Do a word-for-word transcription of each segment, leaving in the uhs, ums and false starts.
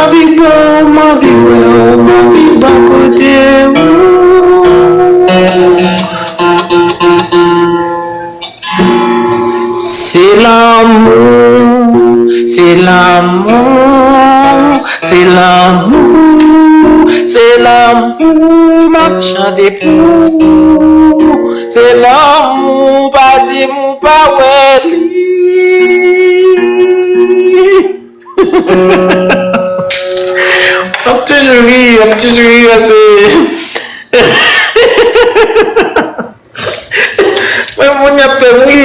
Anvi wè w, m anvi wè w, m anvi bò kote w. Se lanmou, se lanmou, se lanmou, se lanmou m ap chante pou ou. Se lanmou, pa di m ou pa wè li. M ap toujou ri, m ap toujou ri, pase mwen, moun y ap fè m ri.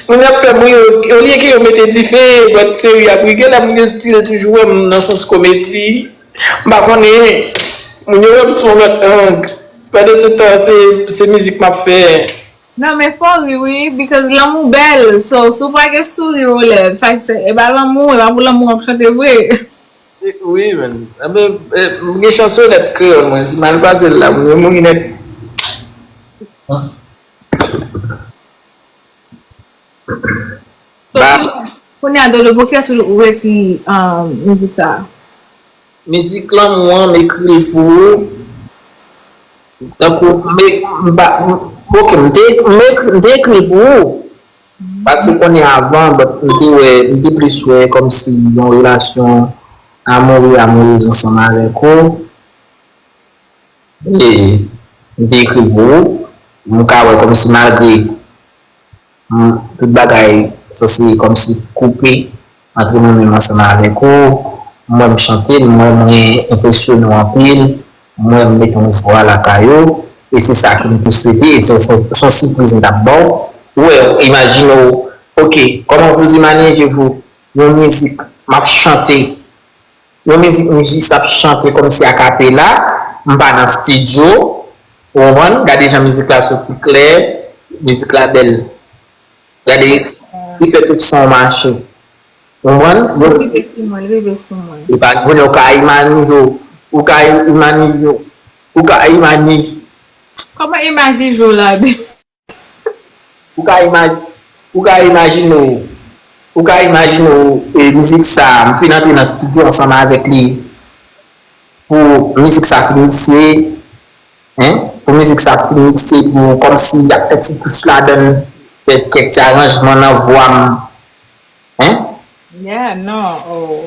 Moun y ap fè m ri, olye ke yo mete dife, but se ri y ap ri. Gen lè moun yo still toujou wè m nan sans komedi. M pa konnen, moun yo wè m sou yon lòt ang. Pandan se tan, se, se mizik m ap fè. Non, men fò ri, wi, because lanmou bèl. So, si w pa gen souri o lèv, sa, se, e pa lanmou, e pa pou lanmou w ap chante vre. Wi, man. Enben, eh, m gen chansonèt kreyòl, mwen. Si m al pase l la, mwen mouri nèt. So, ba- kounye a, Dodo, poukisa ou ekri, um, mizik sa a? Mizik lanmou an, m ekri l pou ou. Tankou, m, m, ba- m, ok, m te, m ekri, m te ekri l pou ou. Paske konnen avan, but m te wè, m te plis wè kòmsi yon relasyon amoure, amourez ansanm avèk ou. E m te ekri pou ou, m ka wè kòmsi malgre m, tout bagay sanse kòmsi koupe ant mwen menm ansanm avèk ou, m wè m chante, m wè mwen enpresyone w anpil, m wè m mete yon vwa lakay ou, e se sa ke m te swete, e se, se, se yon sipriz m t ap ba w. Ou wè, imajine w, ok, comment vous imaginez-vous yon mizik, m ap chante, yon mizik, m jis ap chante kòmsi akapela, m pa nan estidyo, ou konprann? Gade jan mizik la soti klè, mizik la bèl. Gade, li fè tout san w mache. Ou konprann? Li rive sou mwen, li rive sou mwen. E pa konnen ou ka imanize, ou ka imanize, ou ka imanize. Kòman imajije w la, baby? Ou ka imaj-, ou ka imajine w, ou ka imajine w, e, mizik sa, m fin antre nan estidyo ansanm avèk li, pou mizik sa fin mikse, en, pou mizik sa fin mikse, pou kòmsi y ap fè ti touch ladan l, fè kèk ti aranjman nan vwa m, en. Yeah, non, oh.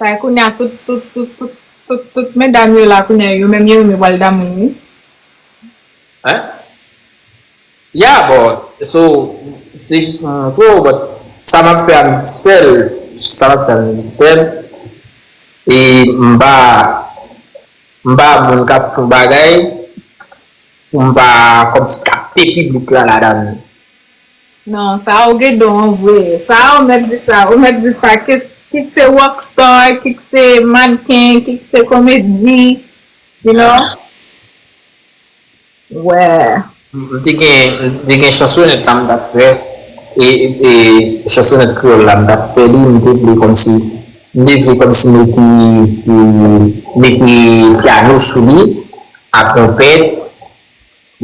Sa kounye a tout, tout, tout, tout, tout, tout medam yo la kounye a, yo menm yo renmen pral damou, wi. Hein? Yeah, but, so, se jis pou m montre w, but sa m ap fè a, m jis fè l. Sa m ap fè a, m jis fè l. E m pa, m pa moun k ap fè yon bagay pou m pa kòmsi kapte piblik la ladan l. Non, sa ou gen don an vre. Sa ou mèt di sa, ou mèt di sa. Kit, kit se rockstar, kit se mannken, kit se komedi, you know? Wè. M te gen, m te gen chansonèt la m t ap fè. E, e, e chansonèt kreyòl la m t ap fè li, m te vle kòmsi, m te vle kòmsi mete, e, mete pyano sou li, ak twonpèt,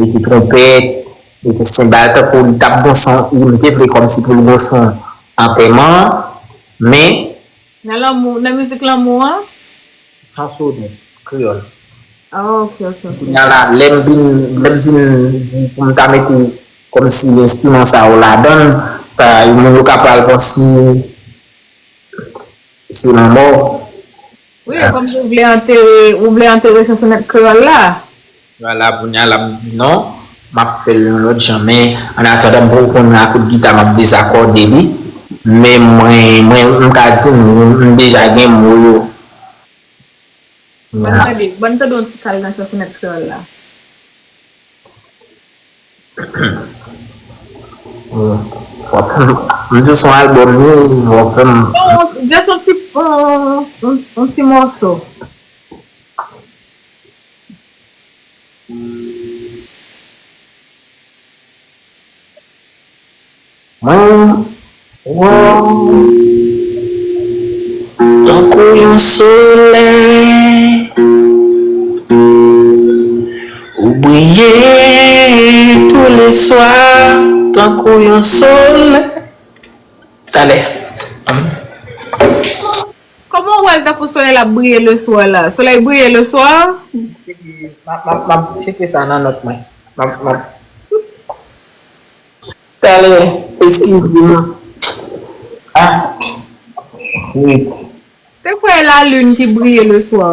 mete twonpèt, mete senbal, tankou li t ap gon son, e m te vle kòmsi pou l gon son antèman, men Nan lanmou, nan mizik lanmou an? Chansonèt kreyòl. Ah, ok, ok, ok. Kounye a la, lè m vin, lè m vin di pou m ta mete kòmsi enstriman sa yo ladan l, sa, moun yo ka pral panse se lanmò. Wi, kòmsi ou vle antere, ou vle antere chansonèt kreyòl la. Vwala, kounye a la m di non, m ap fè l yon lòt jan, men annatandan m poko konn a kout gita m ap dezakòde li, men mwen, mwen, m ka di m, m deja gen mo yo. Ban m tande, ban m tande yon ti kal nan chansonèt kreyòl la. W ap fè m, m di se yon albòm li, w ap fè m. Bon, just yon ti, yon, yon, yon ti mòso. Mwen wè w tankou yon solèy, ou briye touleswa tankou yon solèy. Talè. Kòman w wè l tankou solèy la ap briye leswa la? Solèy briye leswa? M ap, m ap, m ap tcheke sa nan nòt mwen. M ap, m ap. Talè, eskize m. Ah, wait. Se kwè lalin ki briye leswa.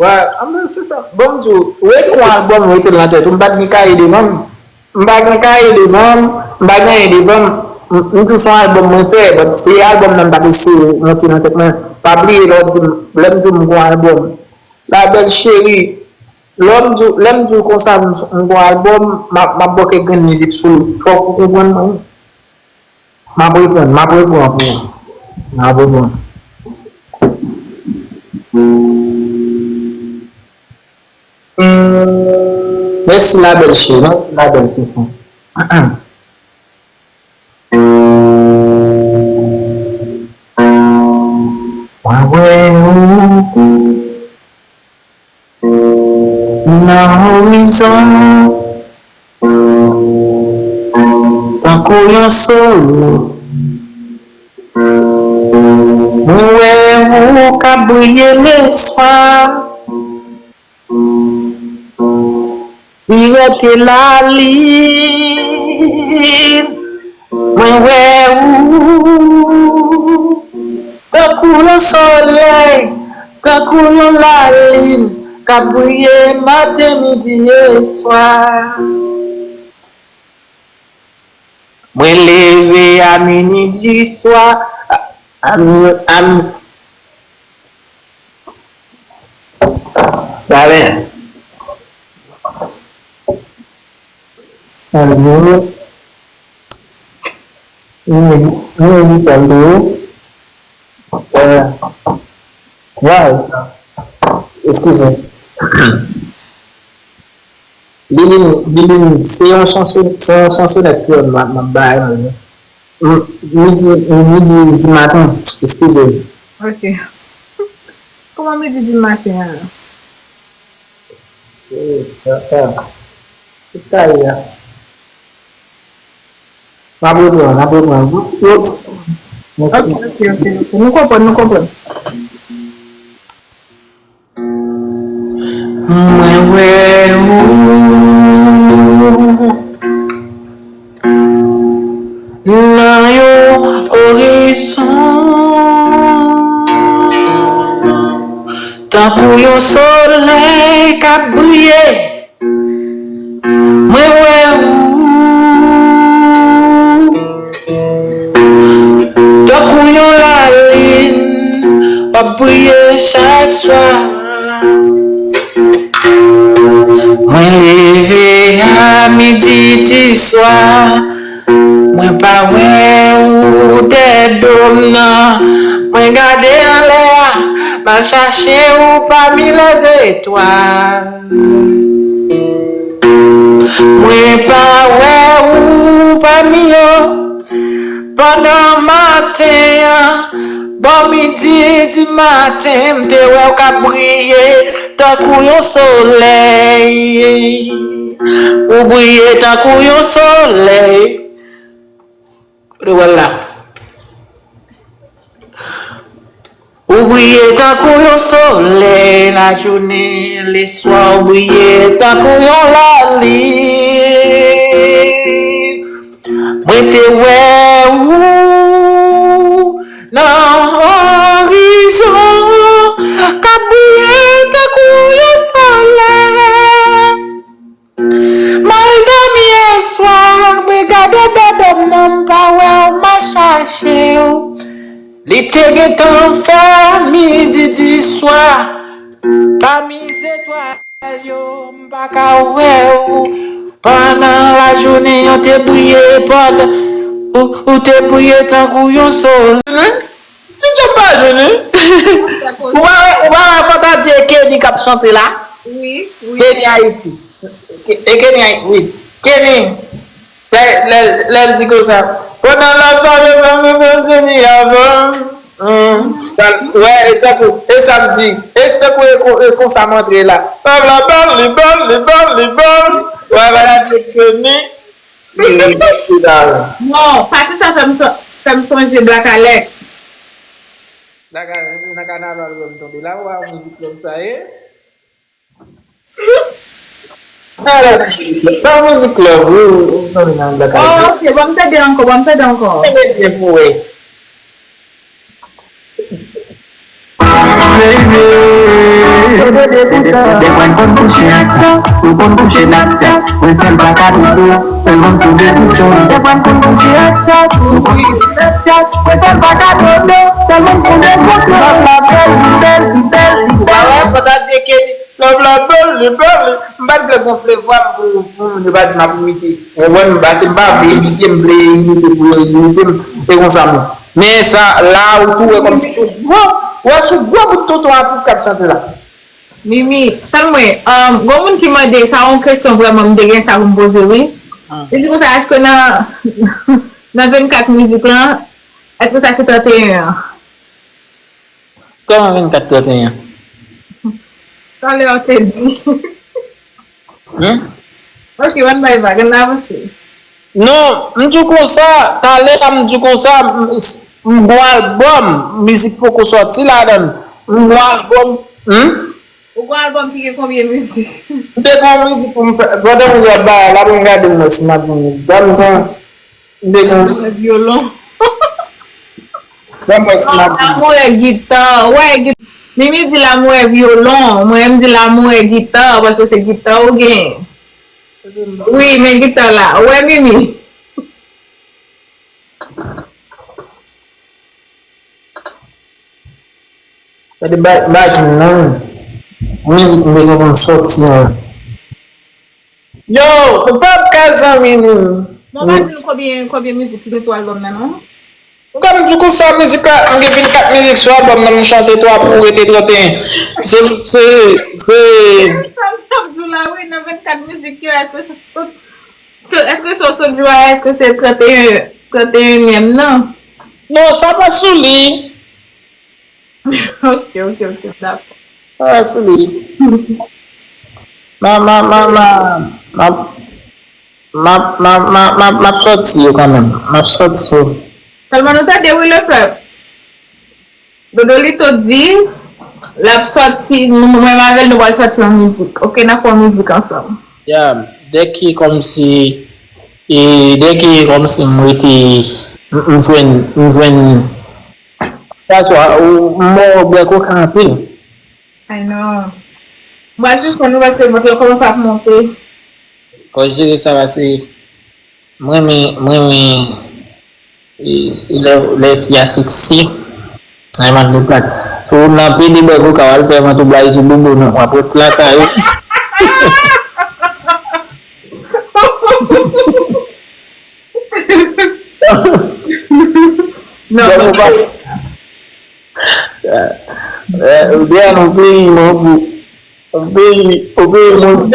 Wè, anben, se sa. Bon, m di w, Red Kon albòm rete nan tèt ou, m pa t gen kaye devan m. M pa gen kaye devan m, m pa gen anyen devan m. M, m di se yon albòm mwen fè, but se albòm nan m t ap eseye monte nan tèt mwen. Pa bliye lè w di m, lè m di w m gon albòm. La belle chérie, lè m di w, lè m di w konsa m, m gon albòm, m ap, m ap ba w kèk grenn mizik sou li. Fòk ou konprann mwen. M ap reprann, m ap reprann pou ou. M ap reprann. Mèsi la belle chérie, mèsi la belle chouchou. Mwen wè ou nan orizon tankou yon solèy. Mwen wè ou k ap briye leswa. Li rete lalin. Mwen wè ou tankou yon solèy, tankou yon lalin k ap briye maten, midi e swa. Mwen leve a midi swa, a, a, a, Amen. Alelouya. Mwen, mwen di sa m te ye. Eh, why sa? Eskize. Bilin, Bilin, se yon chanson, se yon chansonèt kreyòl m ap, m ap bay mwen. M, midi, midi di maten, eskize m. Ok. Kòman midi di maten an? Se, sa, sa. Tout sa ye a. M ap reprann, m ap reprann. Ok, ok, ok, ok. Nou konprann, nou konprann. Mwen wè ou nan yon orizon tankou yon solèy k ap briye. Mwen wè ou tankou yon lalin w ap briye chak swa. Mwen leve a midi di swa, mwen pa wè ou dèyè do m nan. Mwen gade anlè a, m al chache ou pami lèzetwal. Mwen pa wè ou pami yo. Pandan maten an, bò midi di maten, m te wè w k ap briye tankou yon solèy. Ou briye tankou yon solèy. Kote w wè l la? Ou briye tankou yon solèy lajounen, leswa ou briye tankou yon lalin. Mwen te wè ou nan orizon k ap briye tankou yon solèy. M al dòmi yè swa, mwen gade dèyè do m nan, m pa wè w, m al chache w. Li te gentan fè midi di swa, pami zetwal yo, m pa ka wè w. Pandan lajounen an te briye, pandan ou, ou te briye tankou yon solèy. Ti Djòb pa jwenn, wi. Ou pa wè, ou pa wè fò ta di e Kenny k ap chante la? Wi, wi. Kenny Haiti. E Kenny Haiti, wi. Kenny. Se lè, lè l di konsa. Pandan l ap salye, fè m, fè m, fè m, Kenny avan. Hmm. Wè, e tankou, e sa m di. E tankou e kon-, e konsa m antre la. Fè m la bèl, li bèl, li bèl, li bèl. Wè, bagay Kenny. Non, pati sa fè m son-, fè m sonje Black Alex. Nan ka-, nan kanaval wè m tonbe la, w a mizik love sa ye. Ala, sa mizik love, wi, wi, tonbe nan lakay. Oh, ok, ban m tande ankò, ban m tande ankò. Tande byen pou wè. Baby. Dèfwa n konn kouche ak sa, ou konn kouche nan tèt, ou fè l pa ka dodo, tèlman m sou de bouton. Dèfwa n konn kouche ak sa, ou konn kouche nan tèt, ou fè l pa ka dodo, tèlman m sou de bouton. Love la bèl, li bèl, li bèl, li bèl. Ou pa wè, fò ta di ke love la bèl, li bèl, li. M pa t vle gonfle vwa m pou, pou moun yo pa di m ap imite. Ou konprann? M pa, se m pa vle imite, m vle imite pou yo imite m. E konsa m. Men sa, la, ou tou wè kòmsi sou gwo, ou wè sou gwo bout tonton atis k ap chante la. Mimi, tann mwen, um, gon moun ki mande, sa yon kesyon vrèman m te gen sa pou m poze, wi. Ah. Li di konsa, èske nan, nan vennkat mizik lan, èske sa se trannteyen an? Kòman vennkat trannteyen an? Talè w te di. Hmm? Ok, w ap bay vag, ann avanse. Non, m di w konsa, talè a m di w konsa, m, m gon albòm, mizik poko sòti ladan l. M gon albòm, hmm? Ou gon albòm ki gen konbyen mizik? M te gon mizik pou m fè, pandan m ap bay la, pou m gade m wè si m ap jwenn mizik. La, m gon, m te gon. Lamour è violon. Ban m wè si m ap jwenn. Lamour è gita. Wè, gita. Mimi di lamour è violon. Mwen, m di lamour è gita, paske se gita ou genyen. Wi, men gita la. Wè, Mimi. Gade ba-, bagay non. Mizik m te gen pou m sòti an. Yo, ou p ap ka zanmi nou. Non, pa di nou konbyen, konbyen mizik ki gen sou albòm nan, non. M konn di konsa mizik la, m gen vennkat mizik sou albòm nan, m chante twa pou rete trannteyen. Se, se, se. Sa m t ap di w la, wi, nan vennkat mizik yo, èske se, se, èske se Soulja, èske se trannteyen, trannteyenyèm nan? Non, sa pa sou li. Ok, ok, ok, dakò. Ah, sou li. Ma, ma, ma, ma, ma, ma, ma, ma, ma, m ap sòti yo kanmenm. M ap sòti yo. Sèlman nou tande, wi, lepèp. Dodolito di, l ap sòti, nou, mwen avè l, nou pral sòti yon mizik. Ok, n ap fè yon mizik ansanm. Ya, dèke kòmsi, e, dèke kòmsi m rete, m, m jwenn, m jwenn, paswa, ou, m bwè koka anpil. Ay non. M pral sispann wi paske vant lan kòmanse ap monte. Fò jere sa paske m renmen, m renmen, e, e lè, lè fi a seksi. Nan vant ou plat. Si w nan pede bwè koka, w al fè vant ou blayi sou bobo non. W ap ret lakay ou. Non, non. Ou gen yon peyi, mwen fou. Yon peyi, yon peyi moun.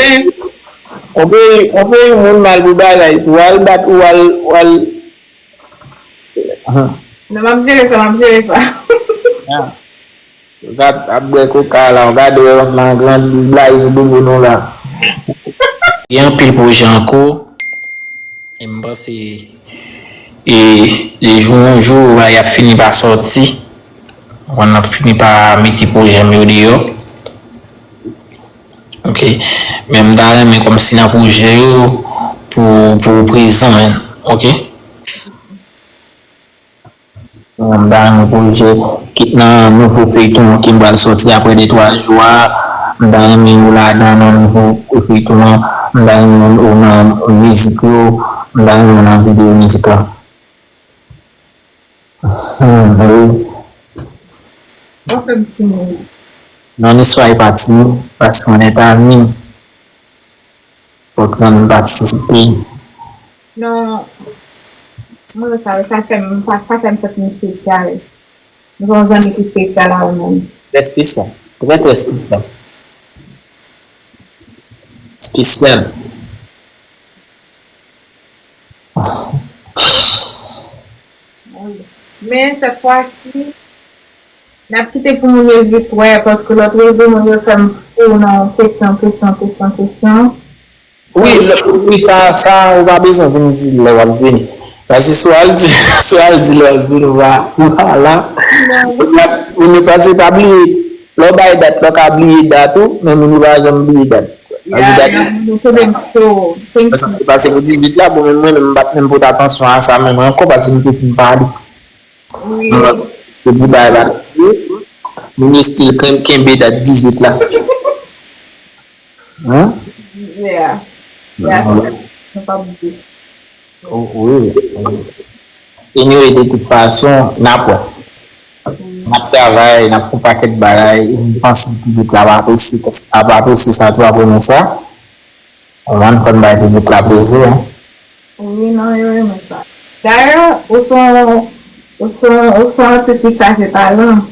Yon peyi, yon peyi moun mal pou bagay. Si w al bat, ou al, ou al. Non, m ap jere sa, m ap jere sa. Gad, ap bwè koka la, w gade wè vant lan grandi, l blayi sou bobo nou la. Gen anpil pwojè an kou. E m panse, e, de jou an jou, bagay ap fini pa sòti. Konprann, n ap fini pa mete pwojè m yo deyò. Ok. Men m ta renmen kòmsi nan pwojè yo pou, pou prezan, en. Ok. M ta renmen pwojè, kit nan nouvo feyton an ki pral sòti apre de twa jou a, m ta renmen ou ladan nan nouvo feyton an, m ta renmen ou nan mizik yo, m ta renmen ou nan videyo mizik la. Hmm, wi. Ou fè m timoun. Non, istwa e pa timoun, paske on est amis. Fòk zanmi patisipe. Non, mwen sa, sa fè m, sa fè m santi m espesyal. M se yon zanmi ki espesyal a ou menm. Trè espesyal. Trè, trè espesyal. Espesyal. Men sèt fwa si, n ap kite pou moun yo jis wè, paske lòt jou, moun yo fè m fou nan kesyon, kesyon, kesyon, kesyon. So, wi, wi, sa, sa, ou pa bezwen vin di lè w ap vini. Paske si w al di, si w al di lè w ap vin, ou pa, ou pa la. Moun yo pa, se pa bliye. Lè w bay dat, lè w ka bliye dat ou, men moun yo pa janm bliye dat. Paske dat, moun yo kenbe m cho. Thank you. Paske pou dizuit la, bon, men mwen menm, m pa t menm pote atansyon a sa menm ankò, paske m te fin pale. Wi. M te di bagay la. Moun yo still ken-, kenbe dat dizuit la. Hein? Yeah. Yeah, se sa. Nou pa bliye. Wi, wi. Anyway, de tout fason, n ap wè. N ap travay, n ap fè yon pakèt bagay, e m panse piblik la ap apresye, ap apresye sa tou, ap renmen sa. Ou konprann, fò n bay piblik la plezi, hein. Wi, non, yo renmen sa. Dayè, ou se yon, ou se yon, ou se yon atis ki chaje talan.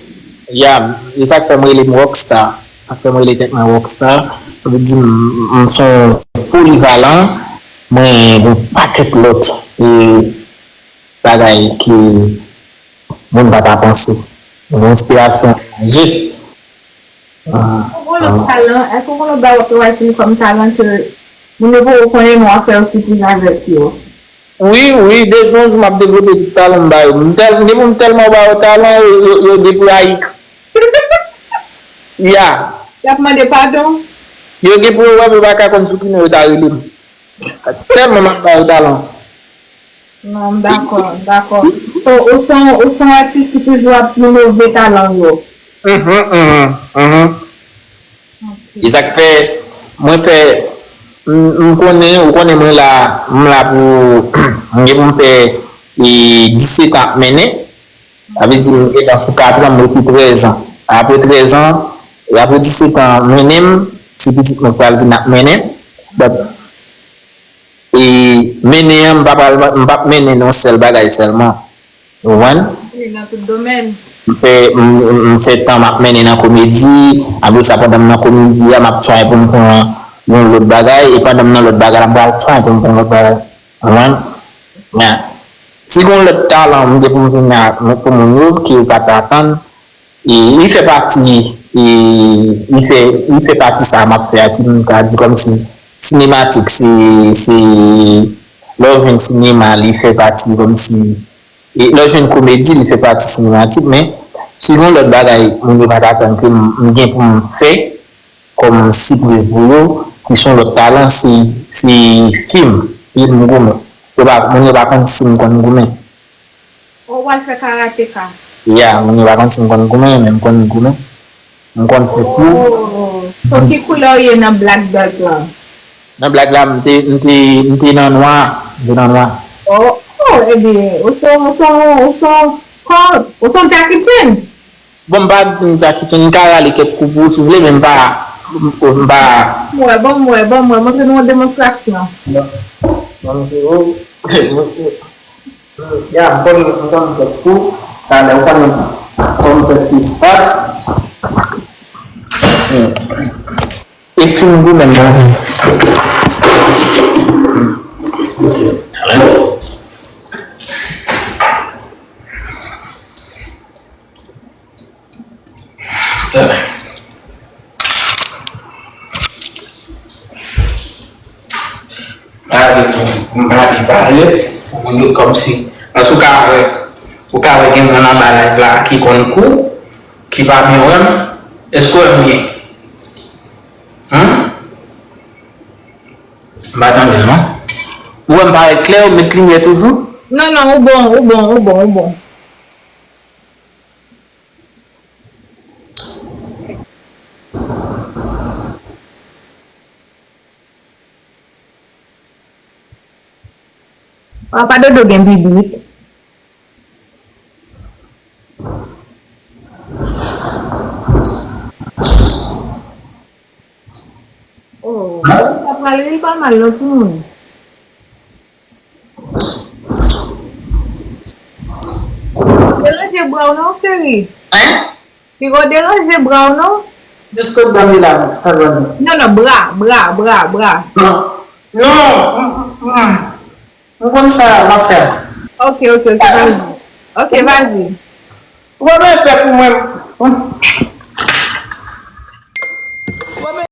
Ya, e sa k fè m rele m rockstar. Sa k fè m rele tèt mwen rockstar. Sa vle di m, m se yon polivalan, mwen gen yon pakèt lòt, e, bagay ke moun pa ta panse. Yon enspirasyon chaje. Èske w gen lòt talan? Èske w gen lòt bagay w ap travay sou li kòm talan ke moun yo poko konnen, men w ap fè yo sipriz avèk yo? Wi, wi, de jou an jou m ap devlope tout talan m ba yo. M tèl-, depi m tèlman ba yo talan, yo, yo, yo deprayik. Ya. Y ap mande padon? Yo gen pou yo wè, men yo pa ka konn sou ki non yo ta rele m. Tèlman m ap ba yo talan. Non, m dakò, m dakò. So, ou se yon, ou se yon atis ki toujou ap inove talan w yo. Mhm, mhm, mhm. Ok. E sa k fè, mwen fè, m, m konnen, ou konnen mwen la, m la pou, m gen pou m fè, e, disèt an ap mennen. Sa vle di m gentan sou katran, m rete trèz an. Apre trèz an, e apre disèt an, mennen m, se pitit mwen k pral vin ap mennen. But, e mennen an, m pa pral, m p ap mennen nan yon sèl bagay sèlman. Ou konprann? Wi, nan tout domèn. M fè, m, m fè tan m ap mennen nan komedi, apre sa, pandan m nan komedi a, m ap try pou m pran yon lòt bagay, e pandan m nan lòt bagay la, m pral try pou m pran lòt bagay. Ou konprann? Men, si gen yon lòt talan m gen pou m vin ak pou moun yo, ke yo pa t atann, e li fè pati, e li fè, li fè pati sa m ap fè a, ki m ka di kòmsi sinematik, se, se, lè w jwenn sinema, li fè pati kòmsi, e lè w jwenn komedi, li fè pati sinematik, men si gen yon lòt bagay, moun yo pa t atann ke m, m gen pou m fè, kòm sipriz pou yo, ki se yon lòt talan, se, se fim, fim goumen. Yo pa, moun yo pa konn si m konn goumen. Ou pral fè karateka? Ya, moun yo pa konn si m konn goumen, men m konn goumen. M konn fè kou. Oh, so ki koulè w ye nan Black Belt lan? Nan Black la, m te, m te, m te nan nwa, m te nan nwa. Oh, oh, ebyen, ou se, ou se, ou se, ou se Jackie Chan? Bon, m pa di m Jackie Chan, m ka rale kèk kou pou ou si w vle, men m pa, m, m pa. Bon, m wè, bon, m wè, bon, m wè, montre nou yon demonstrasyon. Bon, bon, se ou. Ya, m konn, m konn kèk kou, talè, ou konnen, fò m fè ti espas. E fim goumen nan. M pa vle, m pa vle pale pou moun yo kòmsi. Paske ou ka wè, ou ka wè gen moun anba live la ki konn kou, ki pa byen wè m. Èske w wè m byen? Hen? M pa tande l non. Ou wè m parèt klè, ou met limyè toujou? Non, non, ou bon, ou bon, ou bon, ou bon. Papa Dodo gen bibit. Oh, sa pral ri pa mal non timoun. Deranje bra w non, cheri. Hein? Piga w deranje bra w non. Jis kot dòmi la, sa dòmi. Non, non, bra, bra, bra, bra. Non. Non, m, m, m, m konn sa m ap fè. Ok, ok, ok, vas-y. Ok, vas-y. Ou pa bay pè pou mwen.